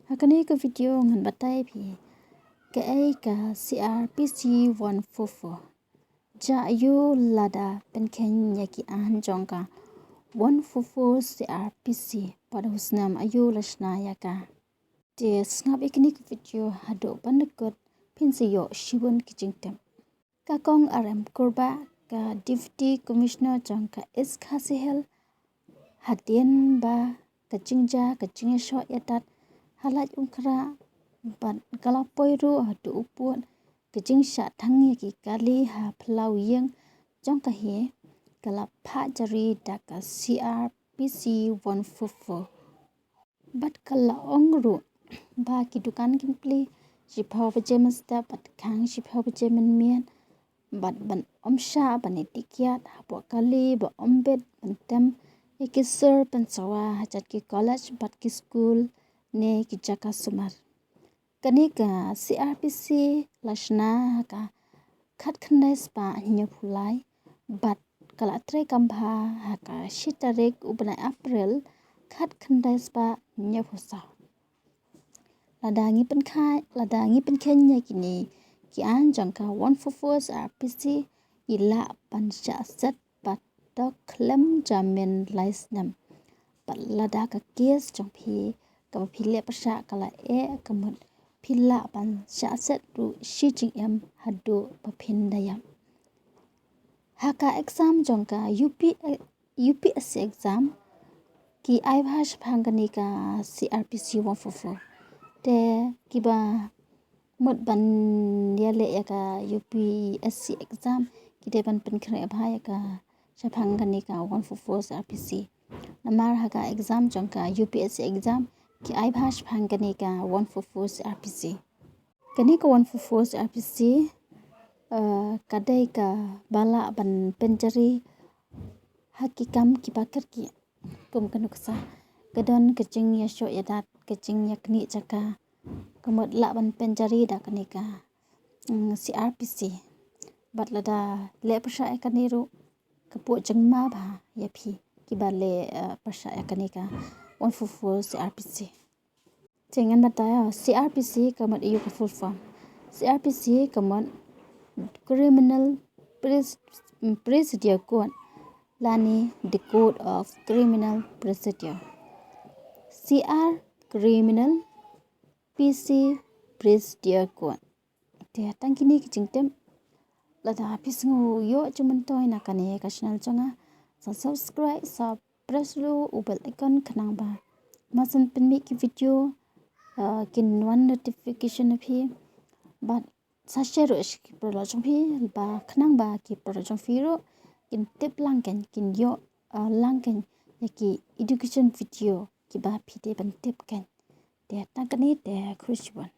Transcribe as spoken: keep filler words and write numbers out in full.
Ha kane ka video ngan batai phi kaei ka C R P C one four four. Jah ïa u lada pynkheiñ ïa ki aiñ jong ka one four four C R P C, pat u snem aïu la shna ïa ka. Te sngap ïa kane ka video haduh ban da kut, phin sa ïoh shibun ki jingtip. Ka Kong R M Kurbah, ka Deputy Commissioner jong ka East Khasi Hills, hadien ba ka jingjia ka jingïashoh ïadat ha Laitumkhrah, bad ka la poi ruh haduh u pud ka jingshah thang ïa ki kali ha phyllaw ïing jong ka hi, ka la phah jari da ka C R P C one four four. Bad ka la ong ruh ba ki dukan kin plie shiphew baje mynstep bad khang shiphew baje mynmiet, bad ban ym shah ban ïa tikiat hapoh kali ba ym bit, ban tem ïa ki sur pynsawa ha jait ki college bad ki skul ne ki jaka sumar. Kane ka C R P C la shna ha ka khatkhyndai spah hynñiewphew lai, bad ka la treikam bha ha ka shi tarik u bnai April khatkhyndai spah hynñiewphew saw. Lada ngi pynkheiñ, lada ngi pynkheiñ ïa kine ki aiñ jong ka one four four C R P C, ngi lah ban shah set bad dok khlem jamin lai snem. Bad lada ka case jong phi kaba phi leh pyrshah ka la eh ka mut, phi lah ban shah set ruh shi jingim haduh ba phin da ïap. Ha ka exam jong ka U P, U P S C exam, ki ai bha shaphang kane ka C R P C one four four. Te kiba mut ban ïaleh ïa ka U P S C exam, ki dei ban pynkhreh bha ïa ka shaphang kane ka one four four C R P C. Namar ha ka exam jong ka U P S C exam, ki ai bha shaphang kane ka one four four C R P C. Kane ka one four four C R P C, eh, ka dei kaba lah ban pynjari ha ki kam kiba kyrkieh. Kum ka nuksa, ka don ka jingïashoh ïadat, ka jingïaknieh jaka, ka mut lah ban pynjari da kane ka, mm, C R P C. Bad lada leh pyrshah ïa kane ruh, ka pur jingma bha ïa phi kiba leh, eh, pyrshah ïa kane ka one four four C R P C. Te ngan batai, ah, C R P C ka mut aïu ka full form. C R P C ka mut Criminal Pres-, Procedure Code, lane the Code of Criminal Procedure. C R Criminal, P C Procedure Code. Te tang kine ki jingtip. Lada phi sngew ïoh jingmyntoi na kane ka channel jong nga, sa subscribe, sa press ruh u bell icon khnang ba ma sdang pynmih ki video, uh, kin wan notification na phi. Bad sa share ruh sha ki paralok jong phi, ba khnang ba ki paralok jong phi ruh kin tip lang kein, kin ïoh, uh, lang kein ïa ki education video kiba phi dei ban tip kein. Te tang kane, te khublei shibun.